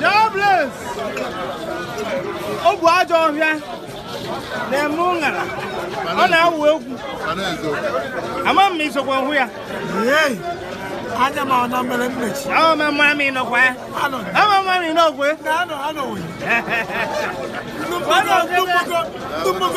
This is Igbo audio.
Jobless! Ogwu ajọ ọhịa na-eme ụṅara, ọ na-awụ egwu. Ama m isokwa hụ ya. Anya m ọ na mere mmechi. Ama m mma m ịnọkwa ya. Anọ Ama m mma m ịnọkwa ya. na anọ anọ wee. Ndị mgbago ndị mgbago ndị mgbago.